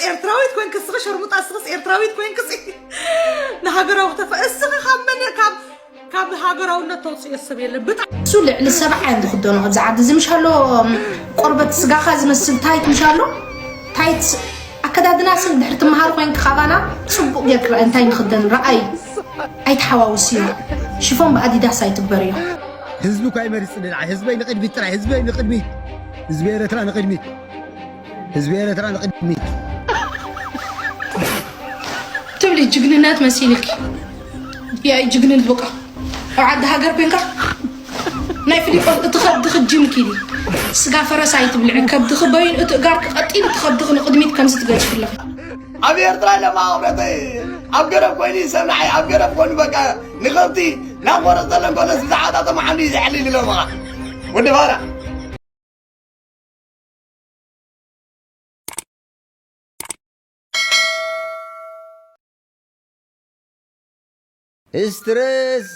ኤርትራዊት ኮይንክ እስኺ ሸርሙጣ፣ እስኽስ ኤርትራዊት ኮይንክ እስኺ ንሃገራዊ ክተፈ-፣ እስኺ ካብ መን፣ ካብ፣ ካብ ሃገራውነት ተውፅዮ ሰብ የለን። ብጣ- እሱ ልዕሊ ሰብዓ እዮም ዝኽደኑ ኣብዚ ዓዲ። እዚ ምሽ ኣሎ፣ ቆርበት ስጋኻ ዝመስል ታይት ምሽ ኣሎ። ታይት ኣከዳድና ስም ድሕሪ ትመሃር ኮይንክ ካባና ጽቡቕ ጌርክ ርኣይ እንታይ ንኽደን ርኣይ። ኣይተሓዋውስዮ። ሽፎን ብኣዲዳስ ኣይትግበርዮ። ህዝቢ እኳ ይመርጽ ንልዓ። ህዝበይ ንቕድሚት ጥራይ፣ ህዝበይ ንቕድሚት። ህዝቢ ኤረትራ ንቕድሚት። ህዝቢ ኤረትራ ንቕድሚት። ትብሊ ጅግንነት መሲልኪ። ያይ ጅግንነት በቃ። ኣብ ዓዲ ሃገር ኮይንካ ናይ ፊሊጶስ እቲ ከብድኺ ጅም ኪዲ። ስጋ ፈረስ ኣይትብልዒ። ከብድኺ በይኑ እቲ እጋርኪ ቀጢን እቲ ከብድኺ ንቕድሚት ከምዚ ትገድፊ ኣለኺ። ኣብ ኤርትራ ለማ ኣቕረተ ኣብ ገረብ ኮይኑ ይሰምናዓይ ኣብ ገረብ ኮይኑ በቃ ንኸብቲ ናብ ቆረጸለን ኮለስ ብዛዕባታ ተማሓሉ እዩ ዝሕልል ኢሎምኻ። ወዲ ፋራ። ስትረስ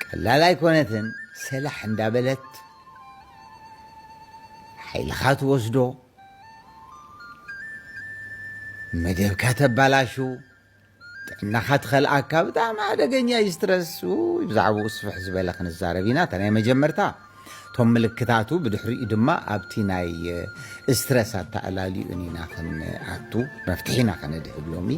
ቀላል ኣይኮነትን። ሰላሕ እንዳበለት ሓይልኻ ትወስዶ፣ መደብካ ተባላሹ፣ ጥዕናኻ ትኸልኣካ። ብጣዕሚ ሓደገኛ እዩ ስትረስ። ውይ፣ ብዛዕባኡ ስፍሕ ዝበለ ክንዛረብ ኢና። እታ ናይ መጀመርታ እቶም ምልክታቱ፣ ብድሕሪኡ ድማ ኣብቲ ናይ ስትረስ ኣተኣላልዩን ኢና ክንኣቱ፣ መፍትሒ ኢና ከነድህብ ሎሚ።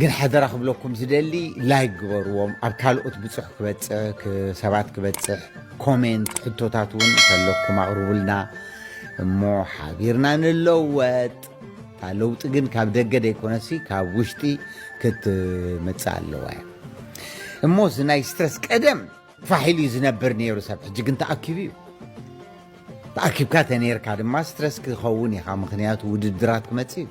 ግን ሓደራ ክብለኩም ዝደሊ፣ ላይክ ግበርዎም። ኣብ ካልኦት ብዙሕ ክበጽሕ፣ ክ-፣ ሰባት ክበጽሕ፣ ኮሜንት፣ ሕቶታት እውን እንተለኩም ኣቕርቡልና እሞ ሓቢርና ንለወጥ። እታ ለውጢ ግን ካብ ደገ ደይኮነሲ ካብ ውሽጢ ክትመጽእ ኣለዋ እያ። እሞ እዚ ናይ ስትረስ ቀደም ፋሕ ኢሉ እዩ ዝነብር ነይሩ ሰብ፣ ሕጂ ግን ተኣኪቡ እዩ። ተኣኪብካ ተነይርካ ድማ ስትረስ ክኸውን ኢኻ፣ ምኽንያቱ ውድድራት ክመጽእ እዩ።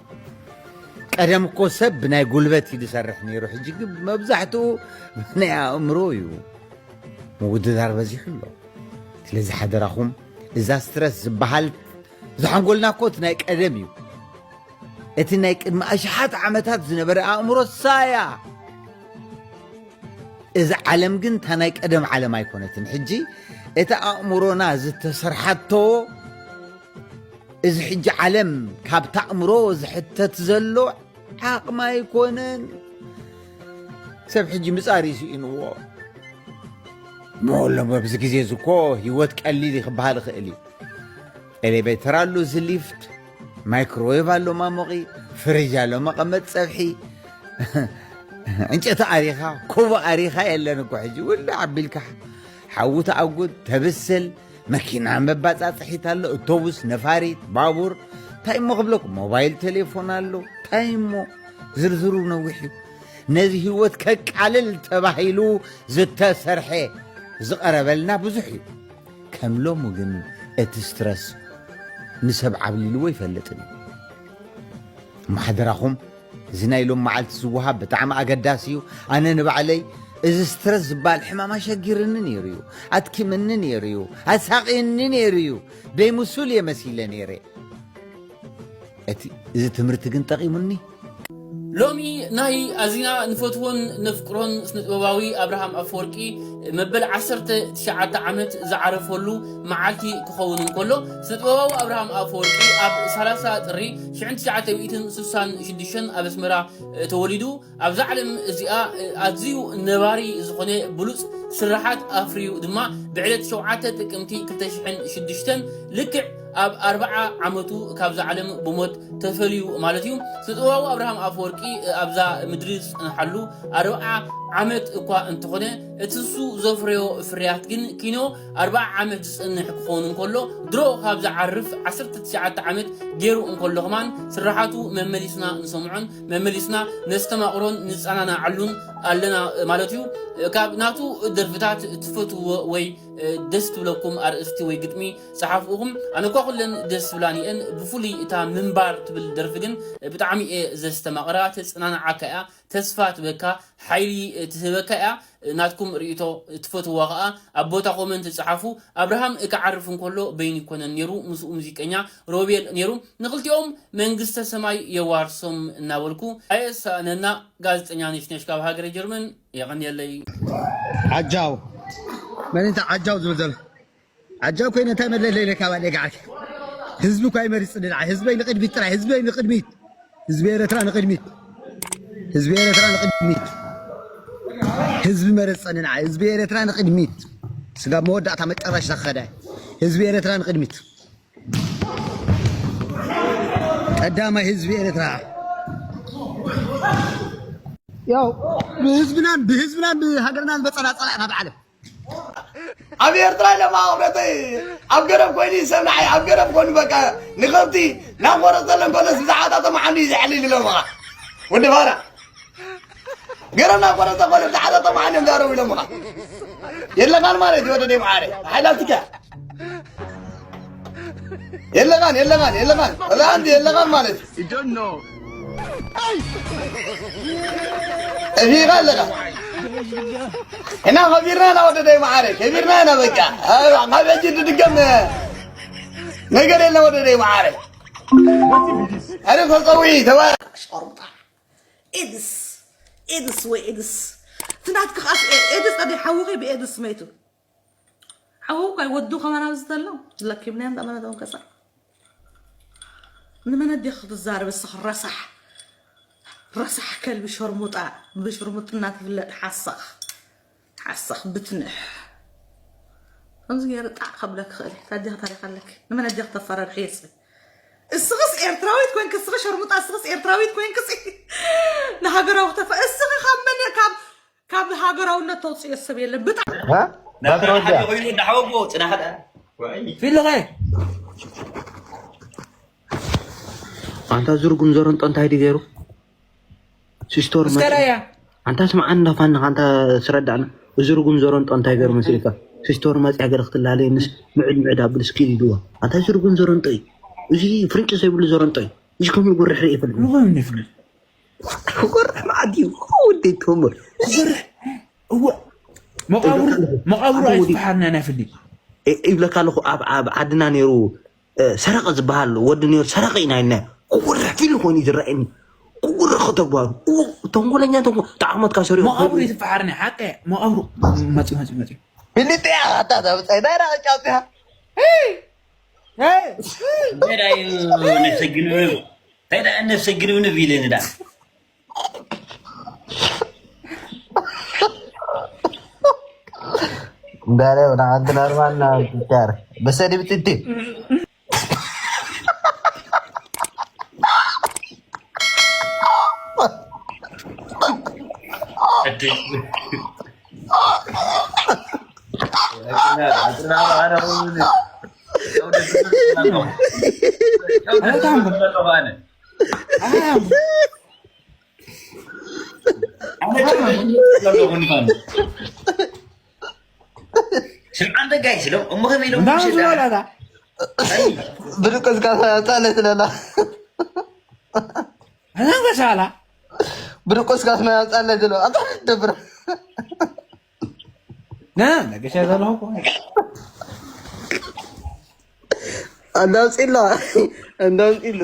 ቀደም እኮ ሰብ ብናይ ጉልበት እዩ ዝሰርሕ ነይሩ፣ ሕጂ ግን መብዛሕትኡ ብናይ ኣእምሮ እዩ ምውድዳር በዚሑ ኣሎ። ስለዚ ሓደራኹም እዛ ስትረስ ዝበሃል፣ እዚ ሓንጎልና እኮ እቲ ናይ ቀደም እዩ። እቲ ናይ ቅድሚ ኣሽሓት ዓመታት ዝነበረ ኣእምሮ ሳያ። እዚ ዓለም ግን እታ ናይ ቀደም ዓለም ኣይኮነትን። ሕጂ እቲ ኣእምሮና ዝተሰርሓቶ፣ እዚ ሕጂ ዓለም ካብቲ ኣእምሮ ዝሕተት ዘሎ ዓቕሚ ኣይኮነን። ሰብ ሕጂ ምጻር እዩ ስኢንዎ። እሞ ሎም ኣብዚ ግዜ እዚ እኮ ህይወት ቀሊል እዩ ክበሃል ይኽእል እዩ። ኤሌቬተር ኣሎ፣ እዚ ሊፍት፣ ማይክሮዌቭ ኣሎ፣ ማሞቒ፣ ፍሪጅ ኣሎ፣ መቐመጢ ጸብሒ። ዕንጨቲ ኣሪኻ፣ ኮቦ ኣሪኻ የለን እኮ ሕጂ። ውልዕ ኣቢልካ ሓዊ ተኣጉድ፣ ተብስል፣ መኪና መባጻጽሒት ኣሎ፣ ኣውቶቡስ፣ ነፋሪት፣ ባቡር፣ እንታይ እሞ ክብለኩም፣ ሞባይል ቴሌፎን ኣሎ፣ እንታይ እሞ ዝርዝሩ ነዊሕ እዩ። ነዚ ህይወት ከቃልል ተባሂሉ ዝተሰርሐ ዝቐረበልና ብዙሕ እዩ። ከም ሎሚ ግን እቲ ስትረስ ንሰብ ዓብሊልዎ ይፈልጥን እዩ። እሞ ሓደራኹም፣ እዚ ናይ ሎም መዓልቲ ዝወሃብ ብጣዕሚ ኣገዳሲ እዩ። ኣነ ንባዕለይ እዚ ስትረስ ዝበሃል ሕማም ኣሸጊርኒ ነይሩ እዩ፣ ኣድኪምኒ ነይሩ እዩ፣ ኣሳቕየኒ ነይሩ እዩ። ደይምሱል እየ መሲለ ነይረ። እቲ፣ እዚ ትምህርቲ ግን ጠቒሙኒ። ሎሚ ናይ ኣዚና ንፈትዎን ነፍቅሮን ስነጥበባዊ ኣብርሃም ኣፈወርቂ መበል ዓሰርተ ትሽዓተ ዓመት ዝዓረፈሉ መዓልቲ ክኸውን እንከሎ፣ ስነጥበባዊ ኣብርሃም ኣፈወርቂ ኣብ ሰላሳ ጥሪ ሽሕን ትሽዓተ ሚእትን ስሳን ሽዱሽተን ኣብ ኣስመራ ተወሊዱ። ኣብዛ ዓለም እዚኣ ኣዝዩ ነባሪ ዝኾነ ብሉጽ ስርሓት ኣፍርዩ ድማ ብዕለት ሸውዓተ ጥቅምቲ ክልተ ሽሕን ሽዱሽተን ልክዕ ኣብ ኣርብዓ ዓመቱ ካብዛ ዓለም ብሞት ተፈልዩ ማለት እዩ። ስነ ጥበባዊ ኣብርሃም ኣፈወርቂ ኣብዛ ምድሪ ዝጸንሓሉ ኣርብዓ ዓመት እኳ እንተኾነ፣ እቲ እሱ ዘፍረዮ ፍርያት ግን ኪኖ ኣርብዓ ዓመት ዝጸንሕ ክኸውን እንከሎ፣ ድሮ ካብ ዝዓርፍ ዓሰርተ ትሽዓተ ዓመት ገይሩ እንከሎ ከማን ስርሓቱ መመሊስና ንሰምዖን መመሊስና ነስተማቕሮን ንጸናናዓሉን ኣለና ማለት እዩ። ካብ ናቱ ደርፍታት ትፈትዎ ወይ ደስ ትብለኩም ኣርእስቲ ወይ ግጥሚ ጸሓፉ ኢኹም። ኣነ እኳ ኩለን ደስ ዝብላኒ እየን፣ ብፍሉይ እታ ምንባር ትብል ደርፊ ግን ብጣዕሚ እየ ዘስተማቕራ። ተጸናንዓካ እያ፣ ተስፋ ትበካ፣ ሓይሊ ትህበካ እያ። ናትኩም ርእይቶ ትፈትዋ ከኣ ኣብ ቦታ ኮመንት ጸሓፉ። ኣብርሃም ክዓርፍ እንከሎ በይኑ ይኮነን ነይሩ፣ ምስኡ ሙዚቀኛ ሮቤል ነይሩ። ንኽልቲኦም መንግስተ ሰማይ የዋርሶም እናበልኩ ኣየሳእነና። ጋዜጠኛ ነሽነሽ ካብ ሃገረ ጀርመን የቐንየለይ። ዓጃው። መን እንተ ዓጃው ዝብል ዘሎ? ዓጃው ኮይነ እንታይ መለለይ ኢለ ካብ ኣደ ገዓልኪ? ህዝቢ እኳ ይመርጽ ንዓ ህዝበይ ንቅድሚት ጥራይ ህዝበይ ንቅድሚት ህዝቢ ኤረትራ ንቅድሚት ህዝቢ ኤረትራ ንቅድሚት ህዝቢ መረጸ ንዓ ህዝቢ ኤረትራ ንቅድሚት ስጋብ መወዳእታ መጨረሻ ከደ ህዝቢ ኤረትራ ንቅድሚት ቀዳማይ ህዝቢ ኤረትራ ያው ብህዝብናን ብህዝብናን ብሃገርናን በጸና ጸላእና ብዓለም ኣብ ኤርትራ ኢለ ማውረተይ ኣብ ገረብ ኮይኑ ይሰምናዓይ ኣብ ገረብ ኮይኑ በቃ ንኸብቲ ናብ ቆረፅ ዘለን ኮለስ ብዛዕባታ ተማሓኑ እዩ ዘዕልል ኢሎምኻ ወዲ ፋራ ገረብ ናብ ቆረፀ ኮለስ ብዛዕባታ ተማሓኑ እዮም ዛረቡ ኢሎምኻ የለኻን ማለት እዩ ወደ ደይ መዓረ ሓይላልትካ የለኻን የለኻን የለኻን ወላ ኣንቲ የለኻን ማለት እዩ ጠፊእኻ ኣለኻ እና ከቢርና ኢና ወደደይ መዓረ ከቢርና ኢና በቃ ካብ ሕጂ ድድገም ነገር የለ ወደደይ መዓረ ኣረ ተፀዊ ተባ ሸርሙጣ ኤድስ ኤድስ ወይ ኤድስ ትናትክ ኻስ ኤድስ ኣደ ሓውኺ ብኤድስ መይቱ ሓወውካይ ወዱ ከማን ኣብዚ ዘሎ ለኪብናዮም ዳመና ተወንከሳ ንመን ኣዴ ክትዛረብ እስኺ ረሳሕ ረሳሕ ከልቢ ሸርሙጣ ብሽርሙጥና ትፍለጥ ሓሳኽ ሓሳኽ ብትንሕ ከምዚ ገይረ ጣዕ ከብለክ ክእል ታዲያ ታሪክ ኣለክ ንመን ኣዴ ክተፈራርሒ የስብ እስኽስ ኤርትራዊት ኮንክ እስኺ ሸርሙጣ እስኽስ ኤርትራዊት ኮንክ ንሃገራዊ ክተፈ እስኺ ካብ መን ካብ ካብ ሃገራውነት ተውፅዮ ሰብ የለን ብጣዕሚ እ? ባትሪ ወዲያ። ኮይኑ እንዳሓወቦ ፅናሓት ፊልኸ ኣንታ ዝርጉም ዘረንጦ እንታይ ድዩ ገይሩ? ሲስቶር መ- እስከ ራያ ኣንታ ስምዓኒ እንዳፋንኻ ኣንታ ስረዳእና። እዚ ርጉም ዘረንጦ እንታይ ገይሩ መሲልካ? ሲስቶር መፅያ ገለ ክትላለየንስ ምዕድ ምዕድ ኣብል እስኪ ኢልዋ። ኣንታ እዚ ርጉም ዘረንጦ እዩ። እዚ ፍርንጭ ዘይብሉ ዘረንጦ እዩ። እዚ ከምኡ ይጉርሕ ርኢ ይፈልጥ። ርጉም ይፍል ወርሕ መዓት እዩ ወደይ ትህምር እወ መቃብሩ መቃብሩ ኣይትፈሓርና ናይ ፍሊ ይብለካ ኣለኹ ኣብ ኣብ ዓድና ነይሩ ሰረቐ ዝበሃል ወዲ ነይሩ ሰረቐ ኢና ኢልና ክወርሕ ፊሉ ኮይኑ ዝረኣየኒ ክወርሕ ከተግባሩ ተንኮለኛ ተንኮ ተዓመትካ ሰሪቑ መቃብሩ ይትፈሓርኒ ሓቀ መቃብሩ መፂ መፂ መፂ ፍልጥ እያ ኣታ ዘብፀይ ናይ ራቕጫ ኣውፅያ እንታይ ደኣ እዩ ነፍሰ ግንብንብ እንታይ ደኣ ነፍሰ ግንብንብ ኢለ ንዳ እንዳለ ንሓንቲ ናርማልና ቻር በሰዲ ብትቲ ሽምዓን ደጋይ ስሎም እሞ ከመይ ኢሎም እንዳው ምሽዳ? ዝበላታ ብድቀዝካ ታለትለና ኣዛንገሳላ ብድቆስካ ስና ያውጣለ ዝሎ ኣታ ደብረ ና ነገሻ ዘለኹ እኮ እንዳውፂሎ እንዳውፂሉ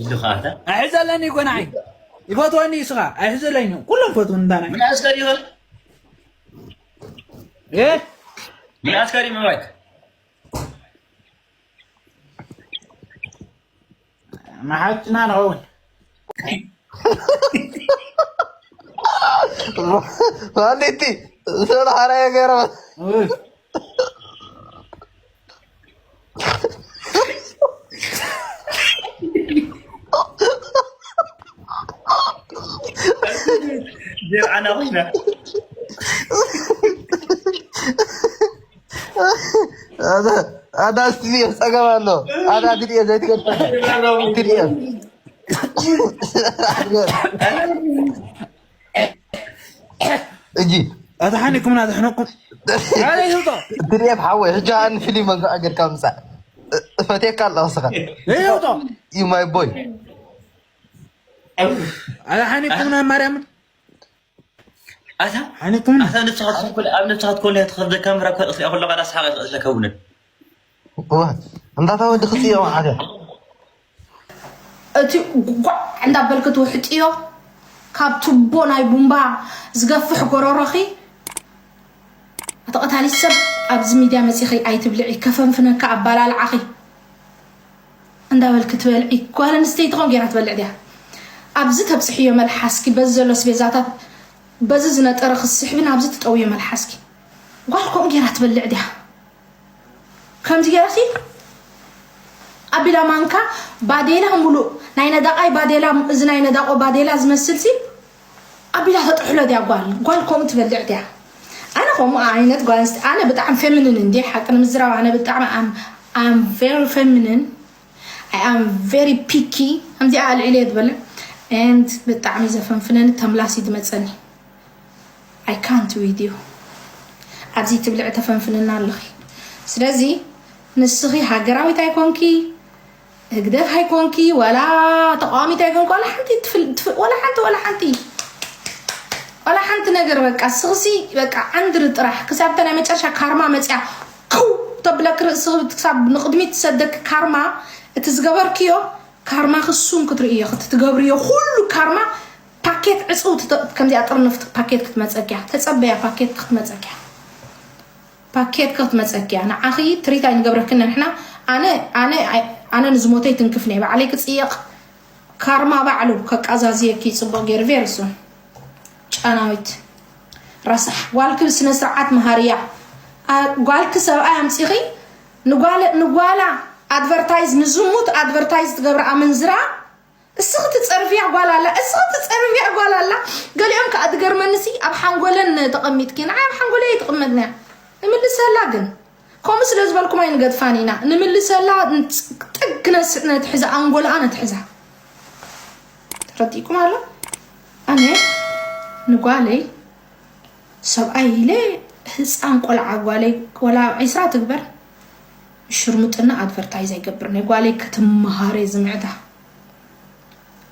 ኢሉ ኸዓ እታ ኣይሕዘለኒ እኮ ንዓይ ይፈትወኒ እስኻ ኣይሕዘለኒ ኩሎም ፈትው እንዳ ናይ ምን ኣስከር ይኸል እ ምን ኣስከር ይመባይክ መሓትና ንኸውን ማለቲ ሰብሓራየ ገይረ እህ ጀርዓና ኮይና ኣዳ ኣዳ ስትድዮ ጸገም ኣሎ ኣዳ ትድዮ ዘይትገድፈ ትድዮ እጂ ኣታ ሓኒኩምና ዘሕነኩም ኣረ ይህጦ ትድዮ ሓወይ ሕጂ ኣን ፊልም መንዛ ኣገድካ ምጻእ እፈትየካ ኣለኹ ስኻ ይህጦ you my boy ኣታ ሓኒኩምና ማርያምን ኣታ ሓኒኩምና ኣታ ነብስኻ ትኾን ኣብ ነብስኻ ትኮን ትኸፍዘካ ምራብ ከጥፍያ ከሎ ቃል ኣስሓቕ ይኽእለካ እውነት እዋ እንታታ ወዲ ክጽዮ ሓደ እቲ ጓዕ እንዳበልክ ትውሕጥዮ ካብ ቱቦ ናይ ቡምባ ዝገፍሕ ጎረሮኺ ኣቲ ቀታሊት ሰብ ኣብዚ ሚድያ መፂኺ ኣይትብልዒ ከፈንፍነካ ኣባላልዓኺ እንዳበልክ ትበልዒ። ጓል ኣንስተይቲ ኾን ጌራ ትበልዕ ድያ? ኣብዚ ተብፅሕዮ መልሓስኪ፣ በዚ ዘሎ ስቤዛታት፣ በዚ ዝነጠረ ክስሕብን ኣብዚ ትጠውዮ መልሓስኪ። ጓል ከምኡ ጌራ ትበልዕ ድያ? ከምዚ ጌራሲ ኣቢላ ማንካ ባዴላ ሙሉእ ናይ ነዳቓይ ባዴላ፣ እዚ ናይ ነዳቆ ባዴላ ዝመስልሲ ኣቢላ ተጥሕሎ ድያ ጓል? ጓል ከምኡ ትበልዕ ድያ? ኣነ ከምኡ ዓይነት ጓል ኣንስተ-፣ ኣነ ብጣዕሚ ፌሚኒን እንዲ ሓቂ ንምዝራብ ኣነ ብጣዕሚ I'm very feminine. I am very picky. ከምዚኣ ኣልዒለ እየ ዝበልዕ። And ብጣዕሚ ዘፈንፍነኒ ተምላሲ ዝመፀኒ። I can't with you። ኣብዚ ትብልዒ ተፈንፍንና ኣለኺ። ስለዚ ንስኺ ሃገራዊት ኣይኮንኪ፣ ህግደፍ ኣይኮንኪ፣ ዋላ ተቃዋሚት ኣይኮንኪ፣ ዋላ ሓንቲ ትፍል-፣ ትፍ-፣ ዋላ ሓንቲ፣ ዋላ ሓንቲ፣ ዋላ ሓንቲ ነገር በቃ፣ ስኽሲ በቃ ዓንድሪ ጥራሕ፣ ክሳብ እታ ናይ መጨረሻ ካርማ መጽያ፣ ክው ተብለክ ርእስኺ ክሳብ ንቕድሚት ትሰደክ ካርማ፣ እቲ ዝገበርክዮ ካርማ ክሱም ክትርእዮ፣ እቲ ትገብርዮ ኩሉ ካርማ ፓኬት ዕጽው ትተ-፣ ከምዚኣ ጥርንፍቲ ፓኬት ክትመጸክያ፣ ተጸበያ ፓኬት ክትመጸክያ። ፓኬት ክትመጸክያ። ንዓኺ ትሪት ኣይንገብረክን ንሕና። ኣነ፣ ኣነ፣ ኣይ-፣ ኣነ ንዝሞተይ ትንክፍ ነይ። ባዕለይ ክጽየቕ ካርማ ባዕሉ ከቃዛዝየኪ ጽቡቕ ገይሩ ቬርሱ። ጫናዊት። ረሳሕ። ጓልኪ ብስነ ስርዓት መሃርያ። ኣ-፣ ጓልኪ ሰብኣይ ኣምጺኺ ንጓለ-፣ ንጓላ ኣድቨርታይዝ፣ ንዝሙት ኣድቨርታይዝ ትገብሪ ኣመንዝራ። እስኺ ትጸርፍያ ጓል ኣላ፣ እስኺ ትጸርፍያ ጓል ኣላ። ገሊኦም ከኣ ትገርመንሲ ኣብ ሓንጎለን ተቐሚጥኪ። ንዓይ ኣብ ሓንጎለይ ኣይትቕመጥንያ። ንምልሰላ ግን። ከምኡ ስለ ዝበልኩም ኣይንገድፋን ኢና። ንምልሰላ ጥግ ነስ-፣ ነትሕዛ፣ ኣንጎልኣ ነትሕዛ። ተረዲእኩም ኣሎ? ኣነ ንጓለይ ሰብኣይ ኢለ ህፃን ቆልዓ ጓለይ ወላ ዒስራ ትግበር ሽርሙጥና ኣድቨርታይዝ ኣይገብርን። ጓለይ ክትመሃር እየ ዝምዕዳ።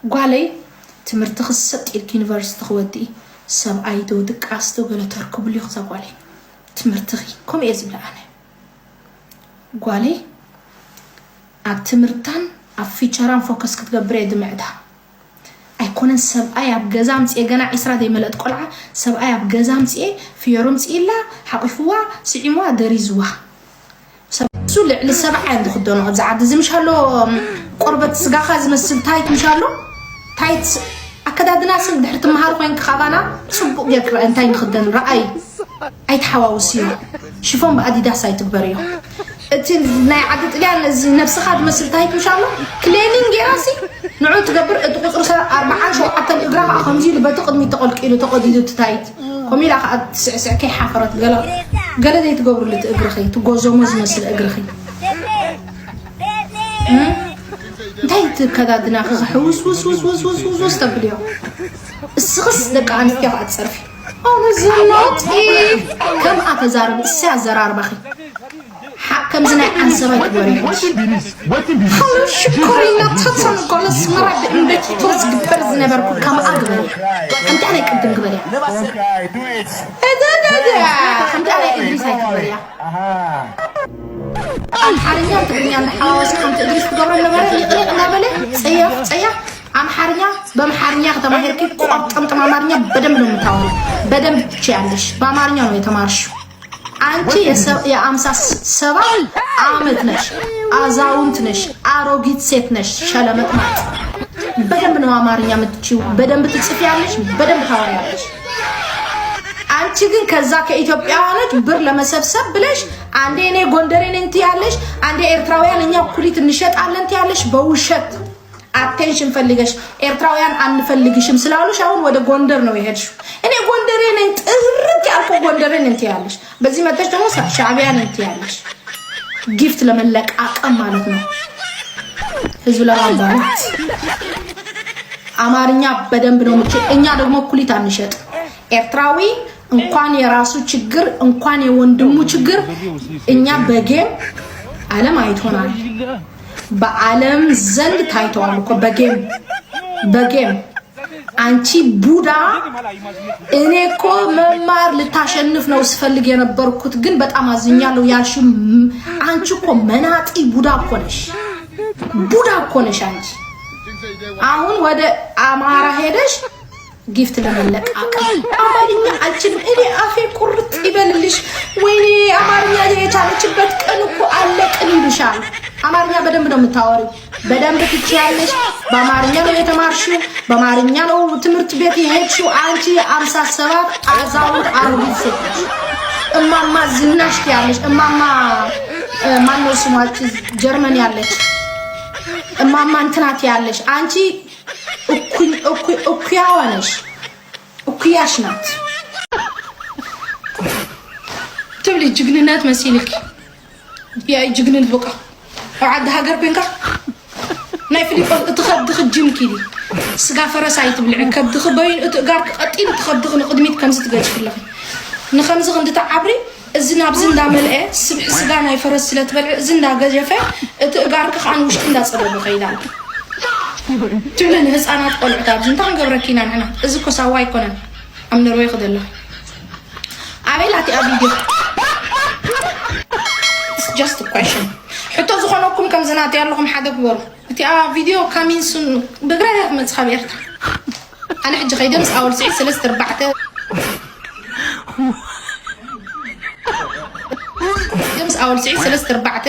ጓለይ ትምህርቲ ክሰጥ ኢልክ ዩኒቨርሲቲ ክወድኢ ሰብኣይ ዶ ድቃስ ዶ ገለ ተርክብሉ ኢኹ እዛ ጓለይ። ትምህርትኺ ከምኡ እየ ዝብላ ኣነ። ጓለይ ኣብ ትምህርታን ኣብ ፊቸራን ፎከስ ክትገብር እየ ዝምዕዳ። ኣይኮነን ሰብኣይ ኣብ ገዛ ኣምፅኤ፣ ገና ዒስራ ዘይመለእት ቆልዓ ሰብኣይ ኣብ ገዛ ኣምፅኤ ፍዮሮ ኣምፅኢላ፣ ሓቂፍዋ፣ ስዒምዋ፣ ደሪዝዋ። ሰብ-፣ እሱ ልዕሊ ሰብዓ እዮም ዝኽደኑ ኣብዚ ዓዲ። እዚ ምሽ ኣሎ፣ ቆርበት ስጋኻ ዝመስል ታይት ምሽ ኣሎ። ታይት ኣከዳድና ስም ድሕሪ ትመሃር ኮይንካ ካባና ጽቡቕ ጌርክ ርኣይ እንታይ ንኽደን ረኣይ። ኣይትሓዋውስዮ። ሽፎን ብኣዲዳስ ኣይትግበርዮ። እቲ ናይ ዓዲ ጥልያን እዚ ነብስኻ ዝመስል ታይት ምሽ ኣሎ። ክሌኒንግ ጌራሲ ንዑ ትገብር እቲ ቁጽሪ ሰ-፣ ኣርባዓን ሸውዓተን እግራ ኸኣ ከምዚ ኢሉ በቲ ቅድሚት ተቐልቂሉ ተቐዲዱ እቲ ታይት። ከምኡ ኢላ ኸኣ ትስዕስዕ ከይሓፈረት ገለ፣ ገለ ዘይትገብርሉ እቲ እግርኺ፣ እቲ ጎዞሞ ዝመስል እግርኺ። እም? እንታይ እቲ ከዳድናኺ ኸ ሕውስ ውስ ውስ ውስ ውስ ውስ ውስ ተብልዮ? እስኽስ ደቂ ኣንስትዮ ኸኣ ትጸርፊ። ኣነ ዝናጢ ከምኣ ተዛረቢ፣ እሰይ ኣዘራርባኺ። ሓ-፣ ከምዚ ናይ ዓንሰባ ይግበሩ። ሽኮሪና ተተን ጓል ኣስመራ ብእምበኪቶ ዝግበር ዝነበርኩ ከምኣ ግበሩ። ከምታ ናይ ቅድም ግበርያ። እዛ፣ እዛ፣ እዛ፣ ከምታ ናይ እድሪስ ኣይትግበርያ። ኣምሓርኛ ትግርኛ እንዳሓዋወስካ ከምቲ እድሪስ ትገብሮ ነበረ፣ ሊቕሊቕ እናበለ ጸያፍ፣ ጸያፍ። ኣምሓርኛ በምሓርኛ ከተማሂርኪ ቆርጠምጥም ኣማርኛ በደንብ ነው የምታወሪው። በደንብ ትችያለሽ። በአማርኛ ነው የተማርሽው። አንቺ የሰ-፣ የአምሳ ስ-፣ ሰባት ዓመት ነሽ፣ አዛውንት ነሽ፣ አሮጊት ሴት ነሽ። ሸለመጥማጥ። በደንብ ነው አማርኛ የምትችይው። በደንብ ትጽፊያለሽ፣ በደንብ ታወሪያለሽ። አንቺ ግን ከዛ ከኢትዮጵያውያኖች ብር ለመሰብሰብ ብለሽ አንዴ እኔ ጎንደሬ ነኝ ትያለሽ፣ አንዴ ኤርትራውያን እኛ ኩሊት እንሸጣለን ትያለሽ በውሸት። አቴንሽን ፈልገሽ ኤርትራውያን አንፈልግሽም ስላሉሽ አሁን ወደ ጎንደር ነው የሄድሽው። እኔ ጎንደሬ ነኝ፣ ጥርት ያልኩ ጎንደሬ ነኝ ትያለሽ። በዚህ መጥተሽ ደግሞ ሻ-፣ ሻዕቢያ ነኝ ትያለሽ። ጊፍት ለመለቃቀም ማለት ነው። ህዝብ ለማባላት። አማርኛ በደንብ ነው የምችል። እኛ ደግሞ ኩሊት አንሸጥ። ኤርትራዊ እንኳን የራሱ ችግር እንኳን የወንድሙ ችግር እኛ በጌም ዓለም አይቶናል። በዓለም ዘንድ ታይተዋል እኮ በጌም፣ በጌም። አንቺ ቡዳ፣ እኔ እኮ መማር ልታሸንፍ ነው ስፈልግ የነበርኩት፣ ግን በጣም አዝኛለሁ ያልሽው ም-፣ አንቺ እኮ መናጢ ቡዳ እኮ ነሽ። ቡዳ እኮ ነሽ አንቺ። አሁን ወደ አማራ ሄደሽ ጊፍት ለመለቃቀም። አማርኛ አልችልም እኔ፣ አፌ ቁርጥ ይበልልሽ። ወይኔ አማርኛ የቻለችበት ቀን እኮ አለቅን ይሉሻል። አማርኛ በደንብ ነው የምታወሪው። በደንብ ትችያለሽ። በአማርኛ ነው የተማርሽው፣ በአማርኛ ነው ትምህርት ቤት የሄድሽው። አንቺ የአምሳ ሰባት አዛውንት አሮጊት ሴት ነሽ። እማማ ዝናሽ ትያለሽ። እማማ ማነው ስሟች ጀርመን ያለች እማማ እንትናት ያለሽ አንቺ እኩያዋ ነሽ። እኩያሽ ናት ትብሊ ጅግንነት መሲልክ። ያ ጅግንነት በቃ ኣብ ዓዲ ሃገር ኮንካ ናይ ፊሊጶስ እቲ ከብድኺ ጅም ኪዲ ስጋ ፈረስ ኣይትብልዒ። ከብድኺ በይኑ እቲ እጋርኪ ቀጢን እቲ ከብድኺ ንቕድሚት ከምዚ ትገጭ ኣለኺ። ንኸምዚ ክንዲ ተዓብሪ እዚ ናብዚ እንዳመልአ ስብሒ ስጋ ናይ ፈረስ ስለ ትበልዒ እዚ እንዳገጀፈ እቲ እጋርኪ ከዓ ንውሽጢ እንዳፀበበ ከይዳ ኣሎ። ትብሊ ንህፃናት ቆልዑት ኣብዚ እንታይ ክንገብረኪ ኢና ንሕና? እዚ እኮ ሳዋ ኣይኮነን ኣብ ነርወይ ክደሎ ኣበይ ላቲኣ ቪድዮ just question ሕቶ ዝኾነኩም ከም ዝናተይ ኣለኹም ሓደ ግበሩ። እቲኣ ቪድዮ ካሚንሱን ብእግራ ያ ክመፅእ ካብ ኤርትራ ኣነ ሕጂ ከይደ ምስ ኣወል ስዒድ ሰለስተ ኣርባዕተ ምስ ኣወል ስዒድ ሰለስተ ኣርባዕተ